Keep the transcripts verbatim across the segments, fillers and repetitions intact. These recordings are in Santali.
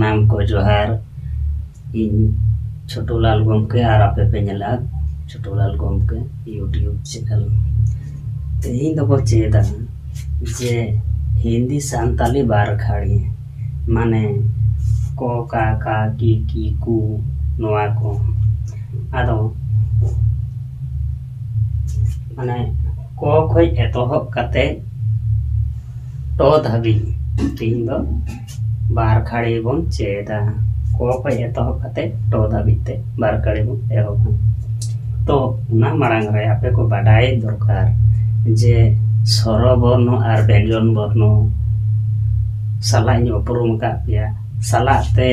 ᱥᱟᱱᱟᱢ ᱠᱚ ᱡᱚᱦᱟᱨ᱾ ᱤᱧ ᱪᱷᱳᱴᱩᱞᱟᱞ ᱜᱚᱢᱠᱮ ᱟᱨ ᱟᱯᱮ ᱯᱮ ᱧᱮᱞᱟ ᱪᱷᱳᱴᱩᱞᱟᱞ ᱜᱚᱢᱠᱮ YouTube ᱪᱮᱱᱮᱞ᱾ ᱛᱮᱦᱮᱧ ᱫᱚᱵᱚ ᱪᱮᱫᱟ ᱡᱮ ᱦᱤᱱᱫᱤ ᱥᱟᱱᱛᱟᱞᱤ ᱵᱟᱨ ᱠᱷᱟᱲᱤ, ᱢᱟᱱᱮ ᱠᱚ, ᱠᱟ, ᱠᱟ, ᱠᱤ, ᱠᱤ, ᱠᱩ, ᱱᱚᱣᱟ ᱠᱚ᱾ ᱟᱫᱚ ᱢᱟᱱᱮ ᱠᱚ ᱠᱷᱚᱡ ᱮᱛᱚᱦᱚᱵ ᱠᱟᱛᱮ ᱴᱚ ᱫᱷᱟᱹᱵᱤᱡ ᱛᱮᱦᱮᱧ ᱫᱚ ᱵᱟᱨ ᱠᱷᱟᱲᱤ ᱵᱚᱱ ᱪᱮᱫᱟ᱾ ᱠᱚ ᱠᱷᱚᱡ ᱮᱛᱚᱦᱚᱵ ᱠᱟᱛᱮ ᱴᱚ ᱫᱷᱟᱹᱵᱤᱡ ᱛᱮ ᱵᱟᱨ ᱠᱷᱟᱲᱤ ᱵᱚᱱ ᱮᱦᱚᱵᱟ᱾ ᱛᱚ ᱚᱱᱟ ᱢᱟᱲᱟᱝ ᱨᱮ ᱟᱯᱮ ᱠᱚ ᱵᱟᱰᱟᱭ ᱫᱚᱨᱠᱟᱨ ᱡᱮ ᱥᱚᱨᱚ ᱵᱚᱨᱱᱚ ᱟᱨ ᱵᱮᱧᱡᱚᱱ ᱵᱚᱨᱱᱚ ᱥᱟᱞᱟᱜ ᱤᱧ ᱩᱯᱨᱩᱢ ᱟᱠᱟᱫ ᱯᱮᱭᱟ, ᱥᱟᱞᱟᱜ ᱛᱮ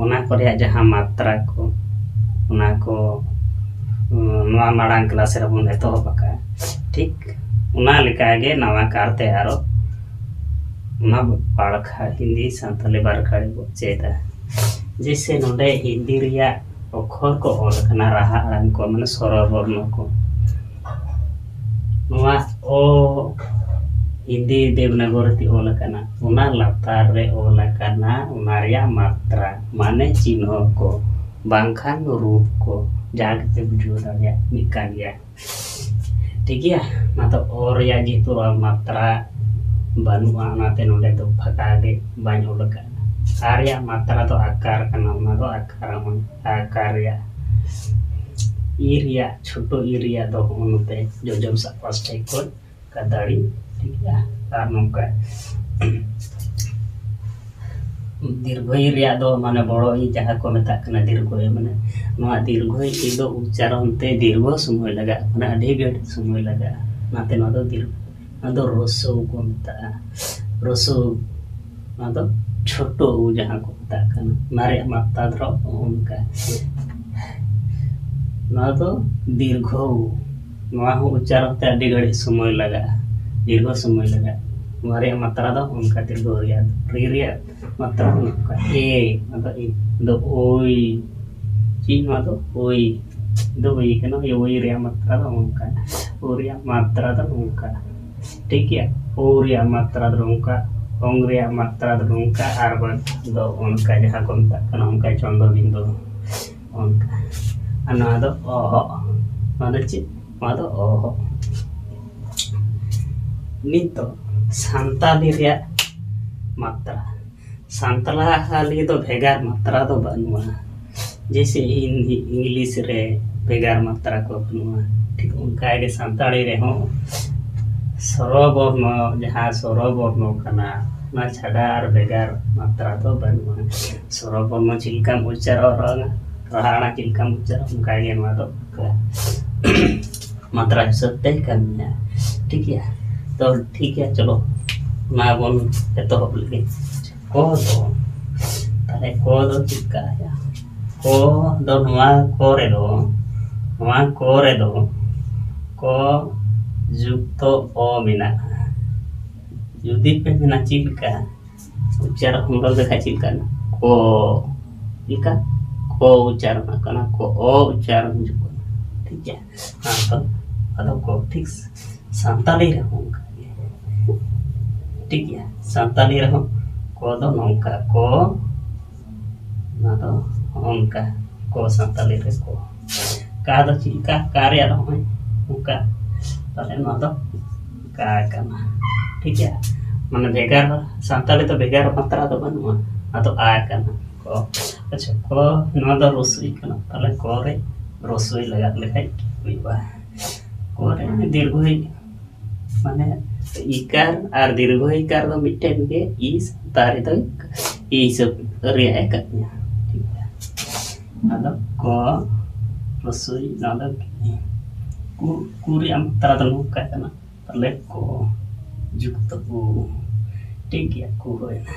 ᱚᱱᱟ ᱠᱚ ᱨᱮᱭᱟᱜ ᱡᱟᱦᱟᱸ ᱢᱟᱛᱨᱟ ᱠᱚ, ᱚᱱᱟ ᱠᱚ, ᱩᱸ, ᱱᱚᱣᱟ ᱢᱟᱲᱟᱝ ᱠᱞᱟᱥ ᱨᱮᱵᱚᱱ ᱮᱛᱚᱦᱚᱵ ᱟᱠᱟᱫᱼᱟ᱾ ᱴᱷᱤᱠ ᱚᱱᱟ ᱞᱮᱠᱟᱜᱮ ᱱᱟᱣᱟ ᱠᱟᱨᱛᱮ ᱟᱨᱚ ᱚᱱᱟ ᱵᱟᱨ ᱠᱷᱟᱲᱤ, ᱦᱤᱱᱫᱤ ᱥᱟᱱᱛᱟᱞᱤ ᱵᱟᱨ ᱠᱷᱟᱲᱤ ᱵᱚ ᱪᱮᱫᱟ᱾ ᱡᱮᱭᱥᱮ ᱱᱚᱰᱮ ᱦᱤᱱᱫᱤ ᱨᱮᱭᱟᱜ ᱚᱠᱷᱚᱨ ᱠᱚ ᱚᱞ ᱟᱠᱟᱱᱟ, ᱨᱟᱦᱟ ᱟᱲᱟᱝ ᱠᱚ, ᱢᱟᱱᱮ ᱥᱚᱨᱚ ᱵᱚᱨᱱᱚ ᱠᱚ᱾ ᱱᱚᱣᱟ ᱚ ᱦᱤᱱᱫᱤ ᱫᱮᱵᱽᱱᱟᱜᱚᱨᱤ ᱛᱮ ᱚᱞ ᱟᱠᱟᱱᱟ, ᱚᱱᱟ ᱞᱟᱛᱟᱨ ᱨᱮ ᱚᱞ ᱟᱠᱟᱱᱟ ᱚᱱᱟ ᱨᱮᱭᱟᱜ ᱢᱟᱛᱨᱟ, ᱢᱟᱱᱮ ᱪᱤᱱᱦᱟᱹ ᱠᱚ, ᱵᱟᱝᱠᱷᱟᱱ ᱨᱩᱯ ᱠᱚ, ᱡᱟᱦᱟᱸ ᱜᱮᱯᱮ ᱵᱩᱡᱷᱟᱹᱣ ᱫᱟᱲᱮᱭᱟᱜ ᱢᱤᱫ ᱠᱟᱱ ᱜᱮᱭᱟ᱾ ᱴᱷᱤᱠ ᱜᱮᱭᱟ, ᱚᱱᱟ ᱫᱚ ᱚ ᱨᱮᱭᱟᱜ ᱡᱮᱦᱮᱛᱩ ᱢᱟᱛᱨᱟ ᱵᱟᱹᱱᱩᱜᱼᱟ, ᱚᱱᱟᱛᱮ ᱱᱚᱰᱮ ᱫᱚ ᱯᱷᱟᱸᱠᱟ ᱜᱮ, ᱵᱟᱹᱧ ᱚᱞ ᱟᱠᱟᱫᱼᱟ᱾ ᱟ ᱨᱮᱭᱟᱜ ᱢᱟᱛᱨᱟ ᱫᱚ ᱟᱠᱟᱨ ᱠᱟᱱᱟ, ᱚᱱᱟ ᱫᱚ ᱟᱠᱟᱨ ᱦᱚᱸ, ᱟᱠᱟᱨ ᱨᱮᱭᱟᱜ᱾ ᱤ ᱨᱮᱭᱟᱜ, ᱪᱷᱳᱴᱳ ᱤ ᱨᱮᱭᱟᱜ ᱫᱚ ᱦᱚᱸᱜᱼᱚ ᱱᱚᱛᱮ ᱡᱚᱡᱚᱢ ᱥᱮᱫ ᱯᱟᱥᱴᱟ ᱠᱷᱚᱱ ᱠᱟᱫᱟᱲᱤ, ᱴᱷᱤᱠ ᱜᱮᱭᱟ᱾ ᱟᱨ ᱱᱚᱝᱠᱟ ᱫᱤᱨᱜᱷᱚ ᱤ ᱨᱮᱭᱟᱜ ᱫᱚ ᱢᱟᱱᱮ ᱵᱚᱲᱚ ᱤ ᱡᱟᱦᱟᱸ ᱠᱚ ᱢᱮᱛᱟᱜ ᱠᱟᱱᱟ ᱫᱤᱨᱜᱷᱚ ᱤ, ᱢᱟᱱᱮ ᱱᱚᱣᱟ ᱫᱤᱨᱜᱷᱚ ᱤ ᱫᱚ ᱩᱪᱪᱟᱨᱚᱱ ᱛᱮ ᱫᱤᱨᱜᱷᱚ ᱥᱚᱢᱚᱭ ᱞᱟᱜᱟᱜᱼᱟ, ᱢᱟᱱᱮ ᱟᱹᱰᱤ ᱜᱷᱟᱹᱲᱤᱡ ᱥᱚᱢᱚᱭ ᱞᱟᱜᱟᱜᱼᱟ, ᱚᱱᱟᱛᱮ ᱱᱚᱣᱟ ᱫᱚ ᱫᱤᱨᱜᱷᱚ, ᱱᱚᱣᱟ ᱫᱚ ᱨᱚᱥᱳ ᱠᱚ ᱢᱮᱛᱟᱜᱼᱟ, ᱨᱚᱥᱳ᱾ ᱱᱚᱣᱟ ᱫᱚ ᱪᱷᱳᱴᱳ ᱩ ᱡᱟᱦᱟᱸ ᱠᱚ ᱢᱮᱛᱟᱜ ᱠᱟᱱᱟ, ᱚᱱᱟ ᱨᱮᱭᱟᱜ ᱢᱟᱛᱨᱟ ᱫᱚ ᱚᱱᱠᱟ᱾ ᱱᱚᱣᱟ ᱫᱚ ᱫᱤᱨᱜᱷᱚ ᱩ, ᱱᱚᱣᱟ ᱦᱚᱸ ᱩᱪᱪᱟᱨᱚᱱ ᱛᱮ ᱟᱹᱰᱤ ᱜᱷᱟᱹᱲᱤᱡ ᱥᱚᱢᱚᱭ ᱞᱟᱜᱟᱜᱼᱟ, ᱫᱤᱨᱜᱷᱚ ᱥᱚᱢᱚᱭ ᱞᱟᱜᱟᱜᱼᱟ᱾ ᱱᱚᱣᱟ ᱨᱮᱭᱟᱜ ᱢᱟᱛᱨᱟ ᱫᱚ ᱚᱱᱠᱟ ᱫᱤᱨᱜᱷᱚ ᱨᱮᱭᱟᱜ, ᱨᱤ ᱨᱮᱭᱟᱜ ᱢᱟᱛᱨᱟ ᱫᱚ ᱱᱚᱝᱠᱟ, ᱮ, ᱱᱚᱣᱟ ᱫᱚ ᱤ, ᱱᱚᱣᱟ ᱫᱚ ᱳᱭ, ᱪᱮᱫ ᱱᱚᱣᱟ ᱫᱚ ᱳᱭ, ᱫᱚ ᱳᱭ ᱠᱟᱱᱟ, ᱳᱭ ᱨᱮᱭᱟᱜ ᱢᱟᱛᱨᱟ ᱫᱚ ᱱᱚᱝᱠᱟ, ᱳ ᱨᱮᱭᱟᱜ ᱢᱟᱛᱨᱟ ᱫᱚ ᱱᱚᱝᱠᱟ, ᱴᱷᱤᱠ ᱜᱮᱭᱟ, ᱳ ᱨᱮᱭᱟᱜ ᱢᱟᱛᱨᱟ ᱫᱚ ᱱᱚᱝᱠᱟ, ᱚᱝ ᱨᱮᱭᱟᱜ ᱢᱟᱛᱨᱟ ᱫᱚ ᱱᱚᱝᱠᱟ, ᱟᱨ ᱵᱟᱝ ᱫᱚ ᱚᱱᱠᱟ, ᱡᱟᱦᱟᱸ ᱠᱚ ᱢᱮᱛᱟᱜ ᱠᱟᱱᱟ ᱚᱱᱠᱟ ᱪᱚᱱᱫᱚ ᱵᱤᱱᱫᱩ, ᱚᱱᱠᱟ᱾ ᱟᱨ ᱱᱚᱣᱟ ᱫᱚ ᱚᱦᱚᱜ᱾ ᱱᱚᱣᱟ ᱫᱚ ᱪᱮᱫ? ᱱᱚᱣᱟ ᱫᱚ ᱚᱦᱚᱜ᱾ ᱱᱤᱛᱚᱜ ᱥᱟᱱᱛᱟᱞᱤ ᱨᱮᱭᱟᱜ ᱢᱟᱛᱨᱟ᱾ ᱥᱟᱱᱛᱟᱞᱤ ᱫᱚ ᱵᱷᱮᱜᱟᱨ ᱢᱟᱛᱨᱟ ᱫᱚ ᱵᱟᱹᱱᱩᱜᱼᱟ᱾ ᱡᱮᱭᱥᱮ ᱤᱝ-, ᱤᱝᱞᱤᱥ ᱨᱮ ᱵᱷᱮᱜᱟᱨ ᱢᱟᱛᱨᱟ ᱠᱚ ᱵᱟᱹᱱᱩᱜᱼᱟ, ᱴᱷᱤᱠ ᱚᱱᱠᱟ ᱜᱮ ᱥᱟᱱᱛᱟᱲᱤ ᱨᱮᱦᱚᱸ ᱥᱚᱨᱚ ᱵᱚᱨᱱᱚ, ᱡᱟᱦᱟᱸ ᱥᱚᱨᱚ ᱵᱚᱨᱱᱚ ᱠᱟᱱᱟ, ᱚᱱᱟ ᱪᱷᱟᱰᱟ ᱟᱨ ᱵᱷᱮᱜᱟᱨ ᱢᱟᱛᱨᱟ ᱫᱚ ᱵᱟᱹᱱᱩᱜᱼᱟ᱾ ᱥᱚᱨᱚ ᱵᱚᱨᱱᱚ ᱪᱮᱫ ᱞᱮᱠᱟᱢ ᱩᱪᱪᱟᱨᱚᱱᱟ, ᱨᱟᱦᱟ ᱟᱲᱟᱝ ᱪᱮᱫ ᱞᱮᱠᱟᱢ ᱩᱪᱪᱟᱨᱚᱱᱟ, ᱚᱱᱠᱟ ᱜᱮ ᱱᱚᱣᱟ ᱫᱚ ᱢᱟᱛᱨᱟ ᱦᱤᱥᱟᱹᱵ ᱛᱮ ᱠᱟᱹᱢᱤᱭᱟ᱾ ᱴᱷᱤᱠ ᱜᱮᱭᱟ? ᱛᱚ ᱴᱷᱤᱠ ᱜᱮᱭᱟ, ᱪᱚᱞᱚ ᱚᱱᱟ ᱵᱚᱱ ᱮᱛᱚᱦᱚᱵ ᱞᱮᱜᱮ᱾ ᱠᱚ ᱫᱚ, ᱛᱟᱦᱞᱮ ᱠᱚ ᱫᱚ ᱪᱮᱫ ᱞᱮᱠᱟᱭᱟ? ᱠᱚ ᱫᱚ ᱱᱚᱣᱟ ᱠᱚ ᱨᱮᱫᱚ, ᱱᱚᱣᱟ ᱠᱚ ᱨᱮᱫᱚ ᱠᱚ ᱡᱩᱠᱛᱚ ᱚ ᱢᱮᱱᱟᱜᱼᱟ᱾ ᱡᱩᱫᱤ ᱯᱮ ᱢᱮᱱᱟ ᱪᱮᱫ ᱞᱮᱠᱟ ᱩᱪᱪᱟᱨᱚᱱ ᱫᱚ ᱞᱮᱠᱷᱟᱡ ᱪᱮᱫ ᱞᱮᱠᱟ? ᱠᱚ᱾ ᱪᱮᱫ ᱞᱮᱠᱟ? ᱠᱚ ᱩᱪᱪᱟᱨᱚᱱ ᱠᱟᱱᱟ, ᱠᱚ ᱚ ᱩᱪᱪᱟᱨᱚᱱ ᱦᱤᱡᱩᱜ ᱠᱟᱱᱟ᱾ ᱴᱷᱤᱠ ᱜᱮᱭᱟ? ᱟᱫᱚ, ᱟᱫᱚ ᱠᱚ ᱴᱷᱤᱠ ᱥᱟᱱᱛᱟᱲᱤ ᱨᱮᱦᱚᱸ ᱚᱱᱠᱟ ᱜᱮ᱾ ᱴᱷᱤᱠ ᱜᱮᱭᱟ? ᱥᱟᱱᱛᱟᱲᱤ ᱨᱮᱦᱚᱸ ᱠᱚ ᱫᱚ ᱱᱚᱝᱠᱟ, ᱠᱚ, ᱚᱱᱟ ᱫᱚ ᱚᱱᱠᱟ, ᱠᱚ ᱥᱟᱱᱛᱟᱲᱤ ᱨᱮ ᱠᱚ᱾ ᱠᱟ ᱫᱚ ᱪᱮᱫ ᱞᱮᱠᱟ? ᱠᱟ ᱨᱮᱭᱟᱜ ᱫᱚ ᱱᱚᱜᱼᱚᱭ ᱱᱚᱝᱠᱟ, ᱛᱟᱦᱞᱮ ᱱᱚᱣᱟ ᱫᱚ ᱠᱟ ᱠᱟᱱᱟ᱾ ᱴᱷᱤᱠ ᱜᱮᱭᱟ? ᱢᱟᱱᱮ ᱵᱷᱮᱜᱟᱨ, ᱥᱟᱱᱛᱟᱲᱤ ᱫᱚ ᱵᱷᱮᱜᱟᱨ ᱢᱟᱛᱨᱟ ᱫᱚ ᱵᱟᱹᱱᱩᱜᱼᱟ, ᱟᱫᱚ ᱟ ᱠᱟᱱᱟ ᱠᱚ᱾ ᱟᱪᱪᱷᱟ, ᱠᱚ, ᱱᱚᱣᱟ ᱫᱚ ᱨᱚᱥᱩᱭ ᱠᱟᱱᱟ, ᱛᱟᱦᱞᱮ ᱠᱚ ᱨᱮ ᱨᱚᱥᱩᱭ ᱞᱟᱜᱟᱣ ᱞᱮᱠᱷᱟᱡ ᱦᱩᱭᱩᱜᱼᱟ᱾ ᱠᱚ ᱨᱮ ᱫᱤᱨᱜᱷᱚᱭ, ᱢᱟᱱᱮ ᱤᱠᱟᱨ ᱟᱨ ᱫᱤᱨᱜᱷᱚ ᱤᱠᱟᱨ ᱫᱚ ᱢᱤᱫᱴᱮᱱ ᱜᱮ, ᱤ ᱥᱟᱱᱛᱟᱲᱤ ᱫᱚ ᱤ ᱦᱤᱥᱟᱹᱵ ᱨᱮᱭᱟᱜ ᱮ ᱠᱟᱹᱢᱤᱭᱟ᱾ ᱴᱷᱤᱠ ᱜᱮᱭᱟ? ᱟᱫᱚ ᱠᱚ ᱨᱚᱥᱩᱭ, ᱱᱚᱣᱟ ᱫᱚ ᱠᱩ, ᱠᱩ ᱨᱮᱭᱟᱜ ᱢᱟᱛᱨᱟ ᱫᱚ ᱱᱚᱝᱠᱟ ᱠᱟᱱᱟ, ᱛᱟᱦᱞᱮ ᱠᱚ ᱡᱩᱠᱛᱚ ᱠᱩ᱾ ᱴᱷᱤᱠ ᱜᱮᱭᱟ, ᱠᱩ ᱦᱩᱭᱱᱟ᱾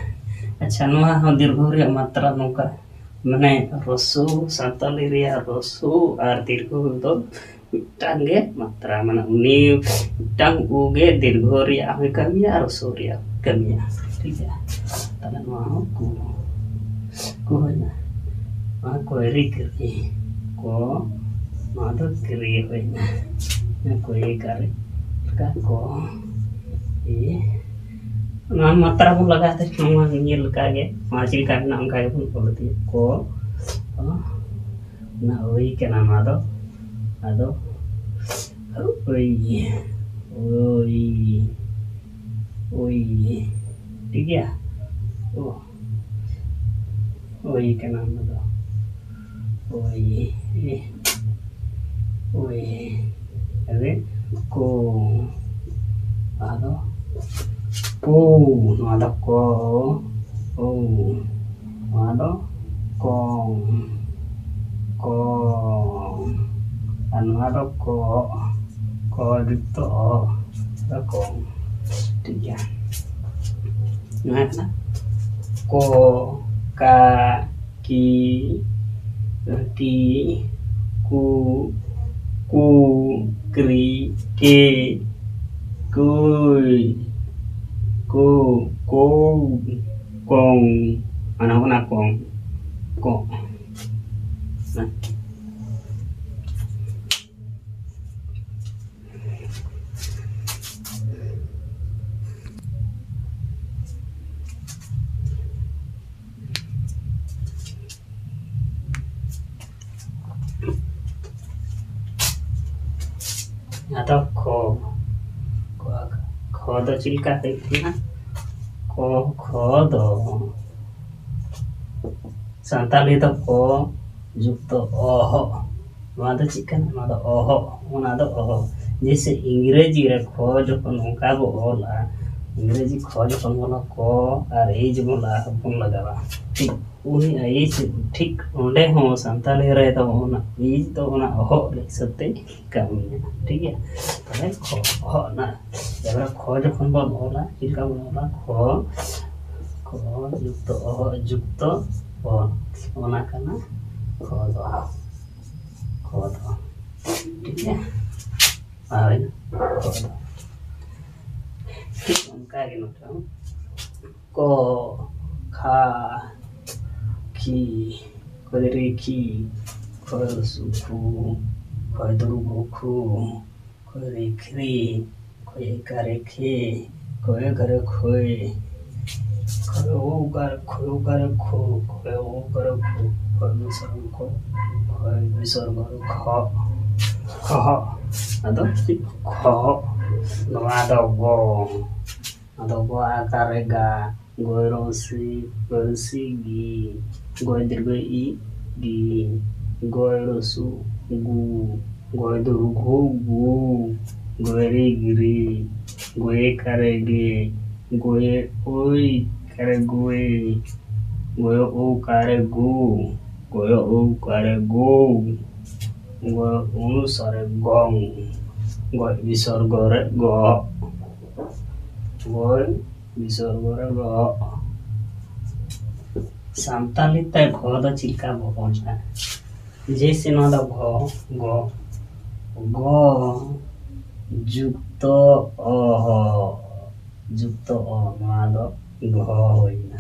ᱟᱪᱪᱷᱟ, ᱱᱚᱣᱟ ᱦᱚᱸ ᱫᱤᱨᱜᱷᱚ ᱨᱮᱭᱟᱜ ᱢᱟᱛᱨᱟ ᱱᱚᱝᱠᱟ, ᱢᱟᱱᱮ ᱨᱚᱥᱩ, ᱥᱟᱱᱛᱟᱲᱤ ᱨᱮᱭᱟᱜ ᱨᱚᱥᱩ ᱟᱨ ᱫᱤᱨᱜᱷᱚ ᱫᱚ ᱢᱤᱫᱴᱟᱝ ᱜᱮ ᱢᱟᱛᱨᱟ, ᱢᱟᱱᱮ ᱩᱱᱤ ᱢᱤᱫᱴᱟᱝ ᱩ ᱜᱮ ᱫᱤᱨᱜᱷᱚ ᱨᱮᱭᱟᱜ ᱦᱚᱸᱭ ᱠᱟᱹᱢᱤᱭᱟ ᱟᱨ ᱨᱚᱥᱩ ᱨᱮᱭᱟᱜ ᱦᱚᱸᱭ ᱠᱟᱹᱢᱤᱭᱟ᱾ ᱴᱷᱤᱠ ᱜᱮᱭᱟ? ᱛᱟᱦᱞᱮ ᱱᱚᱣᱟ ᱦᱚᱸ ᱠᱩ, ᱠᱩ ᱦᱩᱭᱱᱟ᱾ ᱱᱚᱣᱟ ᱠᱚᱭᱨᱤ ᱠᱟᱹᱨᱤ ᱠᱚ, ᱱᱚᱣᱟ ᱫᱚ ᱠᱟᱹᱨᱤ ᱦᱩᱭᱱᱟ᱾ ᱱᱚᱣᱟ ᱠᱚᱭᱨᱤ ᱠᱟᱹᱨᱤ ᱞᱮᱠᱟ ᱠᱚ, ᱤ, ᱱᱚᱣᱟ ᱢᱟᱛᱨᱟ ᱵᱚᱱ ᱞᱟᱜᱟᱣ ᱛᱮ ᱱᱚᱣᱟ ᱧᱮᱞ ᱞᱮᱠᱟ ᱜᱮ, ᱱᱚᱣᱟ ᱪᱮᱫ ᱞᱮᱠᱟ ᱢᱮᱱᱟᱜᱼᱟ ᱚᱱᱠᱟ ᱜᱮᱵᱚᱱ ᱚᱞ ᱤᱫᱤᱭᱟ᱾ ᱠᱚ, ᱚᱱᱟ ᱳᱭ ᱠᱟᱱᱟ ᱱᱚᱣᱟ ᱫᱚ, ᱟᱫᱚ ᱳᱭ, ᱳᱭ, ᱳᱭ, ᱴᱷᱤᱠ ᱜᱮᱭᱟ᱾ ᱳ, ᱳᱭ ᱠᱟᱱᱟ ᱚᱱᱟ ᱫᱚ᱾ ᱳᱭ, ᱳᱭ, ᱟᱨᱮ, ᱠᱚ, ᱟᱫᱚ ᱠᱚ, ᱱᱚᱣᱟ ᱫᱚ ᱠᱚ, ᱳ, ᱱᱚᱣᱟ ᱫᱚ ᱠᱚᱝ, ᱠᱚᱝ, ᱟᱨ ᱱᱚᱣᱟ ᱫᱚ ᱠᱚ, ᱠᱚ ᱡᱩᱠᱛᱚ ᱚ, ᱫᱚ ᱠᱚᱝ᱾ ᱴᱷᱤᱠ ᱜᱮᱭᱟ, ᱱᱚᱣᱟ ᱠᱟᱱᱟ ᱠᱚ, ᱠᱟ, ᱠᱤ, ᱠᱤ, ᱠᱩ, ᱠᱩ, ᱠᱨᱤ, ᱠᱮ, ᱠᱩᱭ, ᱠᱩ, ᱠᱩ, ᱠᱚᱝ, ᱚᱱᱟ ᱦᱚᱸ ᱠᱟᱱᱟ ᱠᱚᱝ, ᱠᱚᱝ᱾ ᱟᱫᱚ ᱠᱷᱚ, ᱠᱷᱚ, ᱠᱷᱚ ᱫᱚ ᱪᱮᱫ ᱞᱮᱠᱟ ᱦᱩᱭᱩᱜ ᱠᱟᱱᱟ? ᱠᱚ, ᱠᱷᱚ ᱫᱚ ᱥᱟᱱᱛᱟᱲᱤ ᱫᱚ ᱠᱚ ᱡᱩᱠᱛᱚ ᱚᱦᱚᱜ᱾ ᱱᱚᱣᱟ ᱫᱚ ᱪᱮᱫ ᱠᱟᱱᱟ? ᱱᱚᱣᱟ ᱫᱚ ᱚᱦᱚᱜ, ᱚᱱᱟ ᱫᱚ ᱚᱦᱚᱜ᱾ ᱡᱮᱭᱥᱮ ᱤᱝᱨᱮᱡᱤ ᱨᱮ ᱠᱷᱚ ᱡᱚᱠᱷᱚᱱ ᱚᱱᱠᱟ ᱵᱚ ᱚᱞᱟ, ᱤᱝᱨᱮᱡᱤ ᱠᱷᱚ ᱡᱚᱠᱷᱚᱱ ᱵᱚ ᱚᱞᱟ, ᱠᱚ ᱟᱨ ᱮᱭᱤᱪ ᱵᱚᱱ ᱞᱟ-, ᱵᱚᱱ ᱞᱟᱜᱟᱣᱟ, ᱴᱷᱤᱠ ᱩᱱᱤ ᱮᱭᱤᱪ ᱴᱷᱤᱠ ᱚᱸᱰᱮ ᱦᱚᱸ ᱥᱟᱱᱛᱟᱲᱤ ᱨᱮ ᱫᱚ ᱚᱱᱟ ᱮᱭᱤᱪ ᱫᱚ ᱚᱱᱟ ᱚᱦᱚᱜ ᱦᱤᱥᱟᱹᱵ ᱛᱮ ᱠᱟᱹᱢᱤᱭᱟ, ᱴᱷᱤᱠ ᱜᱮᱭᱟ᱾ ᱛᱟᱦᱞᱮ ᱠᱷᱚ, ᱚᱦᱚᱜ ᱨᱮᱱᱟᱜ ᱡᱟᱭᱜᱟ ᱨᱮ ᱠᱷᱚ ᱡᱚᱠᱷᱚᱱ ᱵᱚᱱ ᱚᱞᱟ, ᱪᱮᱫ ᱞᱮᱠᱟ ᱵᱚᱱ ᱚᱞᱟ? ᱠᱷᱚ, ᱠᱷᱚ ᱡᱩᱠᱛᱚ ᱚᱦᱚᱜ ᱡᱩᱠᱛᱚ ᱚ, ᱚᱱᱟ ᱠᱟᱱᱟ ᱠᱷᱚ ᱫᱚ, ᱠᱷᱚ ᱫᱚ, ᱴᱷᱤᱠ ᱜᱮᱭᱟ᱾ ᱟᱨ ᱠᱷᱚ ᱫᱚ ᱴᱷᱤᱠ ᱚᱱᱠᱟ ᱜᱮ ᱱᱚᱛᱮ ᱦᱚᱸ ᱠᱚ, ᱠᱷᱟ, ᱠᱷᱤ, ᱠᱷᱚᱭ ᱨᱮ ᱠᱷᱤ, ᱠᱷᱚᱭ ᱨᱮ ᱥᱩ ᱠᱷᱩ, ᱠᱷᱚᱭ ᱫᱩᱨᱩ ᱜᱩ ᱠᱷᱩ, ᱠᱷᱚᱭ ᱨᱮ ᱠᱷᱨᱤ, ᱠᱷᱚᱭ ᱮᱠᱟ ᱨᱮ ᱠᱷᱮ, ᱠᱷᱚᱭ ᱠᱷᱟᱨᱮ ᱠᱷᱚᱭ, ᱠᱷᱚᱭ ᱩ ᱠᱟᱨᱮ ᱠᱷᱚᱭ ᱩ ᱠᱟᱨᱮ ᱠᱷᱚ, ᱠᱷᱚᱭ ᱩ ᱠᱟᱨᱮ ᱠᱷᱚ, ᱠᱷᱚᱭ ᱵᱤᱥᱚᱨᱜᱚ ᱠᱷᱚ, ᱠᱷᱚᱭ ᱵᱤᱥᱚᱨᱜᱚ ᱨᱮ ᱠᱷᱚ, ᱠᱷᱚ᱾ ᱟᱫᱚ ᱠᱷᱚ, ᱱᱚᱣᱟ ᱫᱚ ᱜᱚ᱾ ᱟᱫᱚ ᱜᱚ ᱟᱠᱟᱨ ᱨᱮ ᱜᱟ, ᱜᱚᱭ ᱨᱚᱥᱤ, ᱯᱟᱹᱨᱥᱤ ᱜᱤ, ᱜᱚᱭ ᱫᱤᱨᱜᱷᱚ ᱤ, ᱜᱤ, ᱜᱚᱭ ᱨᱚᱥᱩ, ᱜᱩ, ᱜᱚᱭ ᱫᱤᱨᱜᱷᱚ ᱜᱩ, ᱜᱚᱭ ᱨᱤ ᱜᱤᱨᱤ, ᱜᱚᱭᱮ ᱠᱟᱨᱮ ᱜᱮ, ᱜᱚᱭᱮ ᱳᱭ ᱠᱟᱨᱮ ᱜᱚᱭ, ᱜᱚᱭᱚ ᱳ ᱠᱟᱨᱮ ᱜᱩ, ᱜᱚᱭᱚ ᱳ ᱠᱟᱨᱮ ᱜᱩ, ᱜᱚᱭᱚ ᱩᱱᱩ ᱥᱟᱨᱮ ᱜᱚᱝ, ᱜᱚᱭ ᱵᱤᱥᱚᱨᱜᱚ ᱨᱮ ᱜᱚ, ᱜᱚᱭ ᱵᱤᱥᱚᱨᱜᱚ ᱨᱮ ᱜᱚ᱾ ᱥᱟᱱᱛᱟᱞᱤ ᱛᱮ ᱜᱷᱚ ᱫᱚ ᱪᱮᱫ ᱞᱮᱠᱟ ᱵᱚ ᱚᱞᱟ? ᱡᱮᱭᱥᱮ ᱱᱚᱣᱟ ᱫᱚ ᱜᱷᱚ, ᱜᱚ, ᱜᱚ ᱡᱩᱠᱛᱚ ᱚᱦᱚ, ᱡᱩᱠᱛᱚ ᱚ, ᱱᱚᱣᱟ ᱫᱚ ᱜᱷᱚ ᱦᱩᱭᱱᱟ,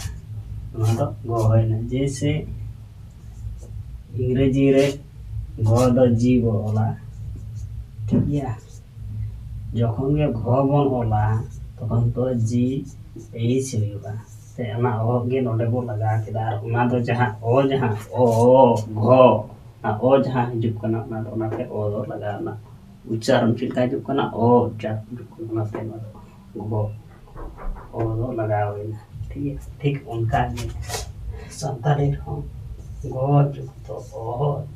ᱱᱚᱣᱟ ᱫᱚ ᱜᱷᱚ ᱦᱩᱭᱱᱟ᱾ ᱡᱮᱭᱥᱮ ᱤᱝᱨᱮᱡᱤ ᱨᱮ ᱜᱷᱚ ᱫᱚ ᱡᱤ ᱵᱚ ᱚᱞᱟ, ᱴᱷᱤᱠ ᱜᱮᱭᱟ᱾ ᱡᱚᱠᱷᱚᱱ ᱜᱮ ᱜᱷᱚ ᱵᱚᱱ ᱚᱞᱟ, ᱛᱚᱠᱷᱚᱱ ᱫᱚ ᱡᱤ ᱮᱭᱤᱪ ᱦᱩᱭᱩᱜᱼᱟ᱾ ᱥᱮ ᱚᱱᱟ ᱚᱦᱚ ᱜᱮ ᱱᱚᱰᱮ ᱵᱚ ᱞᱟᱜᱟᱣ ᱠᱮᱫᱟ᱾ ᱟᱨ ᱚᱱᱟ ᱫᱚ ᱡᱟᱦᱟᱸ ᱚ, ᱡᱟᱦᱟᱸ ᱚ, ᱜᱷᱚ, ᱚᱱᱟ ᱚ ᱡᱟᱦᱟᱸ ᱦᱤᱡᱩᱜ ᱠᱟᱱᱟ, ᱚᱱᱟ ᱫᱚ, ᱚᱱᱟᱛᱮ ᱚ ᱫᱚ ᱞᱟᱜᱟᱣ ᱮᱱᱟ᱾ ᱩᱪᱪᱟᱨᱚᱱ ᱪᱮᱫ ᱞᱮᱠᱟ ᱦᱤᱡᱩᱜ ᱠᱟᱱᱟ? ᱚ ᱩᱪᱪᱟᱨᱚᱱ ᱦᱤᱡᱩᱜ ᱠᱟᱱᱟ, ᱚᱱᱟᱛᱮ ᱱᱚᱣᱟ ᱫᱚ ᱜᱷᱚ, ᱚ ᱫᱚ ᱞᱟᱜᱟᱣ ᱮᱱᱟ᱾ ᱴᱷᱤᱠ ᱜᱮᱭᱟ? ᱴᱷᱤᱠ ᱚᱱᱠᱟ ᱜᱮ ᱥᱟᱱᱛᱟᱲᱤ ᱨᱮᱦᱚᱸ ᱜᱚ ᱡᱩᱠᱛᱚ ᱚ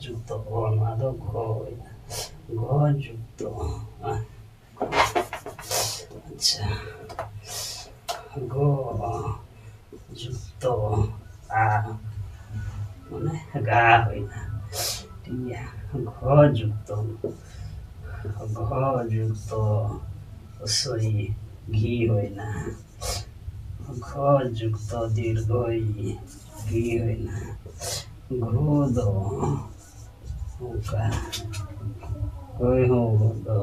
ᱡᱩᱠᱛᱚ ᱚ, ᱱᱚᱣᱟ ᱫᱚ ᱜᱷᱚ ᱦᱩᱭᱱᱟ᱾ ᱜᱷᱚ ᱡᱩᱠᱛᱚ ᱟ᱾ ᱟᱪᱪᱷᱟ, ᱜᱚ ᱡᱩᱠᱛᱚ ᱟ, ᱢᱟᱱᱮ ᱜᱟ ᱦᱩᱭᱱᱟ᱾ ᱴᱷᱤᱠ ᱜᱮᱭᱟ, ᱜᱷᱚ ᱡᱩᱠᱛᱚ, ᱜᱷᱚ ᱡᱩᱠᱛᱚ ᱥᱚᱭ ᱜᱷᱤ ᱦᱩᱭᱱᱟ᱾ ᱜᱷᱚ ᱡᱩᱠᱛᱚ ᱫᱤᱨᱜᱷᱚ ᱭᱤ, ᱜᱷᱤ ᱦᱩᱭᱱᱟ᱾ ᱜᱷᱩ ᱫᱚ ᱚᱱᱠᱟ, ᱦᱳᱭ ᱦᱚᱸ ᱜᱷᱩ ᱫᱚ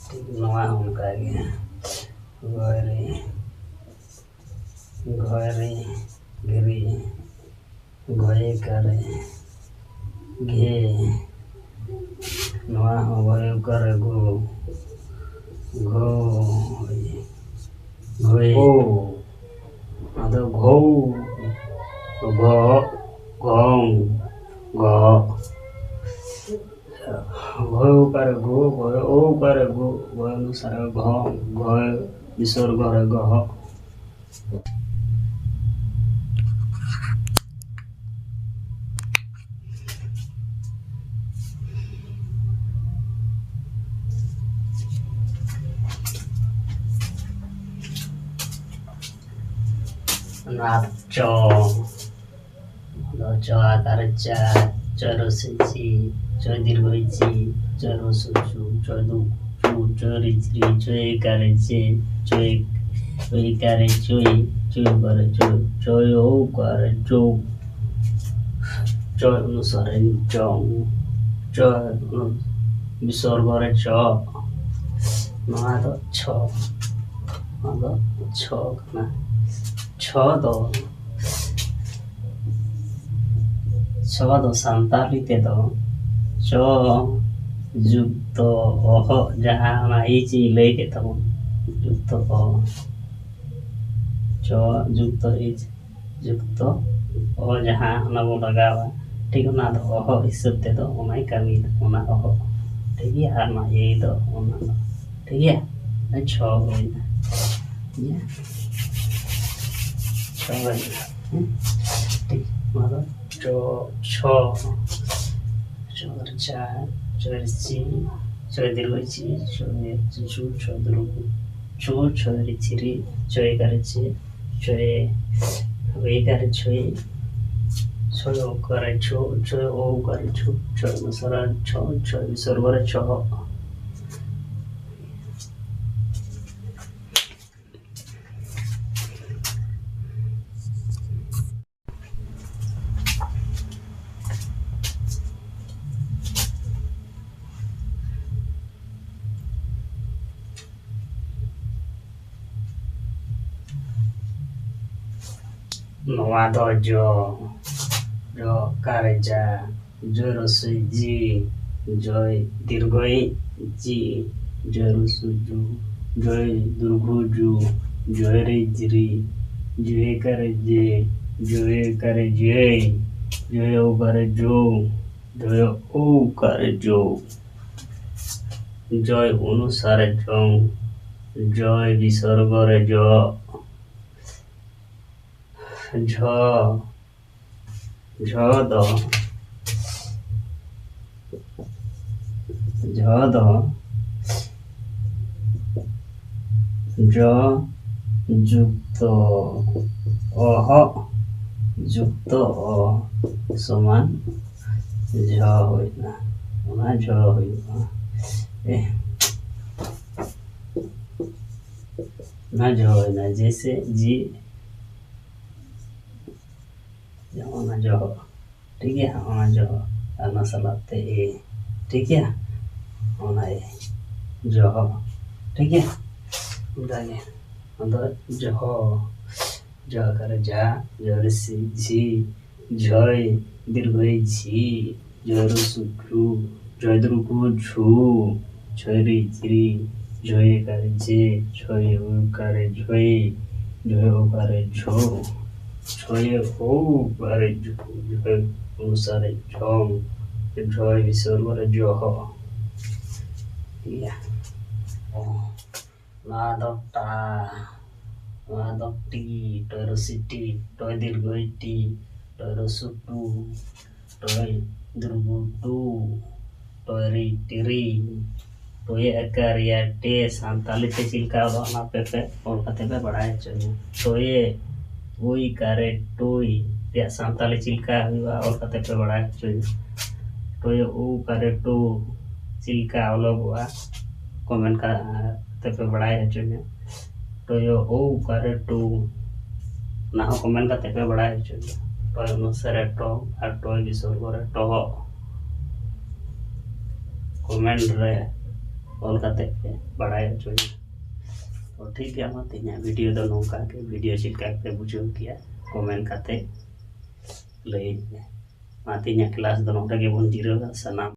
ᱴᱷᱤᱠ, ᱱᱚᱣᱟ ᱦᱚᱸ ᱚᱱᱠᱟ ᱜᱮ᱾ ᱜᱷᱚᱭᱨᱤ, ᱜᱷᱚᱭᱨᱤ, ᱜᱷᱤᱨᱤ, ᱜᱷᱚᱭᱮ ᱠᱟᱨᱮ, ᱜᱷᱮ, ᱱᱚᱣᱟ ᱦᱚᱸ ᱜᱷᱚᱭᱮ ᱠᱟᱨᱮ ᱜᱷᱩ, ᱜᱷᱩ, ᱜᱷᱚ᱾ ᱟᱫᱚ ᱜᱷᱚ, ᱜᱷᱚ, ᱜᱷᱚᱝ, ᱜᱷᱚ᱾ ᱜᱷᱚ ᱚᱠᱟᱨᱮ ᱜᱷᱚ, ᱜᱷᱚ, ᱚ ᱚᱠᱟᱨᱮ ᱜᱷᱚ, ᱜᱷᱚ ᱚᱱᱩᱥᱟᱨᱮ ᱜᱷᱚ, ᱜᱷᱚ ᱵᱤᱥᱚᱨᱜᱚ ᱨᱮ ᱜᱷᱚ᱾ ᱱᱚᱣᱟ ᱪᱚ, ᱱᱚᱣᱟ ᱪᱚ ᱟᱠᱟᱨ ᱪᱟ, ᱪᱚ ᱨᱚᱥᱮ ᱪᱤ, ᱪᱚ ᱫᱤᱨᱜᱷᱚ ᱪᱤ, ᱪᱚ ᱨᱚᱥᱩ ᱪᱩ, ᱪᱚ ᱫᱩ ᱪᱩ, ᱪᱚ ᱨᱤ ᱪᱤ ᱨᱤ, ᱪᱚ ᱮᱠᱟᱨᱮ ᱪᱮ, ᱪᱚ ᱮᱠ-, ᱪᱚ ᱮᱠᱟᱨᱮ ᱪᱚᱭ, ᱪᱚ ᱩᱠᱟᱨᱮ ᱪᱚ, ᱪᱚ ᱚᱠᱟᱨᱮ ᱪᱚ, ᱪᱚ ᱚᱱᱩᱥᱟᱨᱮ ᱪᱚᱝ, ᱪᱚ ᱵᱤᱥᱚᱨᱜᱚ ᱨᱮ ᱪᱚ᱾ ᱱᱚᱣᱟ ᱫᱚ ᱪᱷᱚ, ᱱᱚᱣᱟ ᱫᱚ ᱪᱷᱚ ᱠᱟᱱᱟ᱾ ᱪᱷᱚ ᱫᱚ, ᱪᱷᱚ ᱫᱚ ᱥᱟᱱᱛᱟᱲᱤ ᱛᱮᱫᱚ ᱪᱚ ᱡᱩᱠᱛᱚ ᱚᱦᱚᱜ, ᱡᱟᱦᱟᱸ ᱚᱱᱟ ᱤᱪ ᱤᱧ ᱞᱟᱹᱭ ᱠᱮᱫ ᱛᱟᱵᱚᱱ, ᱡᱩᱠᱛᱚ ᱚ, ᱪᱚ ᱡᱩᱠᱛᱚ ᱤᱪ ᱡᱩᱠᱛᱚ ᱚ, ᱡᱟᱦᱟᱸ ᱚᱱᱟ ᱵᱚᱱ ᱞᱟᱜᱟᱣᱟ, ᱴᱷᱤᱠ ᱚᱱᱟ ᱫᱚ ᱚᱦᱚᱜ ᱦᱤᱥᱟᱹᱵ ᱛᱮᱫᱚ ᱚᱱᱟᱭ ᱠᱟᱹᱢᱤᱭᱮᱫᱟ, ᱚᱱᱟ ᱚᱦᱚᱜ, ᱴᱷᱤᱠ ᱜᱮᱭᱟ? ᱟᱨ ᱱᱚᱣᱟ ᱮ ᱫᱚ ᱚᱱᱟ ᱫᱚ, ᱴᱷᱤᱠ ᱜᱮᱭᱟ? ᱪᱷᱚ ᱦᱩᱭᱱᱟ, ᱴᱷᱤᱠ ᱜᱮᱭᱟ? ᱪᱷᱚ ᱦᱩᱭᱱᱟ, ᱦᱮᱸ? ᱴᱷᱤᱠ, ᱱᱚᱣᱟ ᱫᱚ ᱪᱚ, ᱪᱷᱚ, ᱪᱚ ᱨᱮ ᱪᱟ, ᱪᱚ ᱨᱮ ᱪᱤ, ᱪᱚ ᱨᱮ ᱫᱤᱨᱜᱷᱚ ᱪᱤ, ᱪᱚ ᱨᱮ ᱪᱩ, ᱪᱚ ᱨᱮ ᱫᱤᱨᱜᱷᱚ ᱪᱩ, ᱪᱚ ᱨᱮ ᱪᱤ ᱨᱤ, ᱪᱚ ᱨᱮ ᱪᱮ, ᱪᱚ ᱨᱮ ᱪᱷᱚᱭ, ᱪᱷᱚᱭ ᱚᱠᱟᱨᱮ ᱪᱷᱚ, ᱪᱷᱚᱭ ᱚᱠᱟᱨᱮ ᱪᱷᱚ, ᱪᱷᱚᱭ ᱢᱟᱥᱟᱨᱟ ᱪᱷᱚ, ᱪᱷᱚᱭ ᱥᱚᱨᱵᱚᱨᱮ ᱪᱷᱚ᱾ ᱱᱚᱣᱟ ᱫᱚ ᱡᱚ, ᱡᱚ ᱚᱠᱟᱨᱮ ᱡᱟ, ᱡᱚ ᱨᱚᱥᱚᱭ ᱡᱤ, ᱡᱚᱭ ᱫᱤᱨᱜᱷᱚᱭ ᱡᱤ, ᱡᱚᱭ ᱨᱚᱥᱚᱭ ᱡᱩ, ᱡᱚᱭ ᱫᱤᱨᱜᱷᱚ ᱡᱩ, ᱡᱚᱭ ᱨᱮ ᱡᱤᱨᱤ, ᱡᱚᱭ ᱠᱟᱨᱮ ᱡᱮ, ᱡᱚᱭ ᱠᱟᱨᱮ ᱡᱮᱭ, ᱡᱚᱭ ᱚᱠᱟᱨᱮ ᱡᱚ, ᱡᱚᱭ ᱚᱠᱟᱨᱮ ᱡᱚ, ᱡᱚᱭ ᱚᱱᱩᱥᱟᱨᱮ ᱡᱚᱝ, ᱡᱚᱭ ᱵᱤᱥᱚᱨᱜᱚ ᱨᱮ ᱡᱚ, ᱡᱷᱚ, ᱡᱷᱚ ᱫᱚ, ᱡᱷᱚ ᱫᱚ ᱡᱚ ᱡᱩᱠᱛᱚ ᱚᱦᱚᱜ ᱡᱩᱠᱛᱚ ᱚ ᱥᱚᱢᱟᱱ ᱡᱷᱚ ᱦᱩᱭᱱᱟ᱾ ᱚᱱᱟ ᱡᱷᱚ ᱦᱩᱭᱩᱜᱼᱟ᱾ ᱮ, ᱚᱱᱟ ᱡᱷᱚ ᱦᱩᱭᱱᱟ᱾ ᱡᱮᱭᱥᱮ ᱡᱤ, ᱚᱱᱟ ᱡᱷᱚ, ᱴᱷᱤᱠ ᱜᱮᱭᱟ, ᱚᱱᱟ ᱡᱷᱚ, ᱟᱨ ᱚᱱᱟ ᱥᱟᱞᱟᱜ ᱛᱮ ᱮ, ᱴᱷᱤᱠ ᱜᱮᱭᱟ, ᱚᱱᱟ ᱮ, ᱡᱷᱚ, ᱴᱷᱤᱠ ᱜᱮᱭᱟ᱾ ᱚᱱᱠᱟᱜᱮ ᱟᱫᱚ ᱡᱷᱚ, ᱡᱷᱚ ᱟᱠᱟᱨᱮ ᱡᱷᱟ, ᱡᱷᱚ ᱨᱮ ᱥᱤ ᱡᱷᱤ, ᱡᱷᱚᱭ ᱫᱤᱨᱜᱷᱚᱭ ᱡᱷᱤ, ᱡᱷᱚᱭ ᱨᱩ ᱥᱩ ᱡᱷᱩ, ᱡᱷᱚᱭ ᱫᱤᱨᱜᱷᱚ ᱡᱷᱩ, ᱡᱷᱚᱭ ᱨᱮ ᱡᱷᱤᱨᱤ, ᱡᱷᱚᱭ ᱟᱠᱟᱨᱮ ᱡᱷᱮ, ᱡᱷᱚᱭ ᱚᱠᱟᱨᱮ ᱡᱷᱚᱭᱮ, ᱡᱷᱚᱭ ᱚᱠᱟᱨᱮ ᱡᱷᱚ, ᱡᱷᱚᱭᱮ ᱚᱠᱟᱨᱮ ᱡᱷᱚ, ᱡᱷᱚᱭ ᱚᱱᱩᱥᱟᱨᱮ ᱡᱷᱚᱝ, ᱡᱷᱚᱭ ᱵᱤᱥᱚᱨᱜᱚ ᱨᱮ ᱡᱚᱦᱚ᱾ ᱴᱷᱤᱠ ᱜᱮᱭᱟ᱾ ᱱᱚᱣᱟ ᱫᱚ ᱴᱟ, ᱱᱚᱣᱟ ᱫᱚ ᱴᱤ, ᱴᱚᱭ ᱨᱩᱥᱤ ᱴᱤ, ᱴᱚᱭ ᱫᱤᱨᱜᱷᱚᱭ ᱴᱤ, ᱴᱚᱭ ᱨᱩᱥᱩ ᱴᱩ, ᱴᱚᱭ ᱫᱤᱨᱜᱷᱚ ᱴᱩ, ᱴᱚᱭ ᱨᱤ ᱴᱤᱨᱤ, ᱴᱚᱭᱮ ᱟᱠᱟᱨ ᱭᱟ ᱴᱮ, ᱥᱟᱱᱛᱟᱞᱤ ᱛᱮ ᱪᱮᱫ ᱞᱮᱠᱟ ᱚᱞᱚᱜ, ᱚᱱᱟ ᱯᱮ, ᱯᱮ ᱚᱞ ᱠᱟᱛᱮ ᱯᱮ ᱵᱟᱲᱟᱭ ᱦᱚᱪᱚᱧᱟ᱾ ᱴᱚᱭᱮ ᱩᱭ ᱠᱟᱨᱮ ᱴᱩᱭ ᱨᱮᱭᱟᱜ ᱥᱟᱱᱛᱟᱞᱤ ᱪᱮᱫ ᱞᱮᱠᱟ ᱦᱩᱭᱩᱜᱼᱟ, ᱚᱞ ᱠᱟᱛᱮ ᱯᱮ ᱵᱟᱲᱟᱭ ᱦᱚᱪᱚᱧᱟ᱾ ᱴᱚᱭᱚ ᱩ ᱠᱟᱨᱮ ᱴᱩ ᱪᱮᱫ ᱞᱮᱠᱟ ᱚᱞᱚᱜᱚᱜᱼᱟ, ᱠᱚᱢᱮᱱᱴ ᱠᱟᱛᱮ ᱯᱮ ᱵᱟᱲᱟᱭ ᱦᱚᱪᱚᱧᱟ᱾ ᱴᱚᱭᱚ ᱩ ᱠᱟᱨᱮ ᱴᱩ, ᱚᱱᱟ ᱦᱚᱸ ᱠᱚᱢᱮᱱᱴ ᱠᱟᱛᱮ ᱯᱮ ᱵᱟᱲᱟᱭ ᱦᱚᱪᱚᱧᱟ᱾ ᱴᱚᱭ ᱚᱱᱩᱥᱟᱨᱮ ᱴᱚ ᱟᱨ ᱴᱚᱭ ᱵᱤᱥᱚᱨᱜᱚ ᱨᱮ ᱴᱚᱦᱚᱜ᱾ ᱠᱚᱢᱮᱱᱴ ᱨᱮ ᱚᱞ ᱠᱟᱛᱮ ᱯᱮ ᱵᱟᱲᱟᱭ ᱦᱚᱪᱚᱧᱟ᱾ ᱛᱚ ᱴᱷᱤᱠ ᱜᱮᱭᱟ, ᱢᱟ ᱛᱮᱦᱮᱧᱟᱜ ᱵᱷᱤᱰᱤᱭᱳ ᱫᱚ ᱱᱚᱝᱠᱟ ᱜᱮ᱾ ᱵᱷᱤᱰᱤᱭᱳ ᱪᱮᱫ ᱞᱮᱠᱟ ᱯᱮ ᱵᱩᱡᱷᱟᱹᱣ ᱠᱮᱜᱼᱟ, ᱠᱚᱢᱮᱱᱴ ᱠᱟᱛᱮ ᱞᱟᱹᱭᱟᱹᱧ ᱯᱮ᱾ ᱢᱟ ᱛᱮᱦᱮᱧᱟᱜ ᱠᱞᱟᱥ ᱫᱚ ᱱᱚᱰᱮ ᱜᱮᱵᱚᱱ ᱡᱤᱨᱟᱹᱜᱼᱟ᱾ ᱥᱟᱱᱟᱢ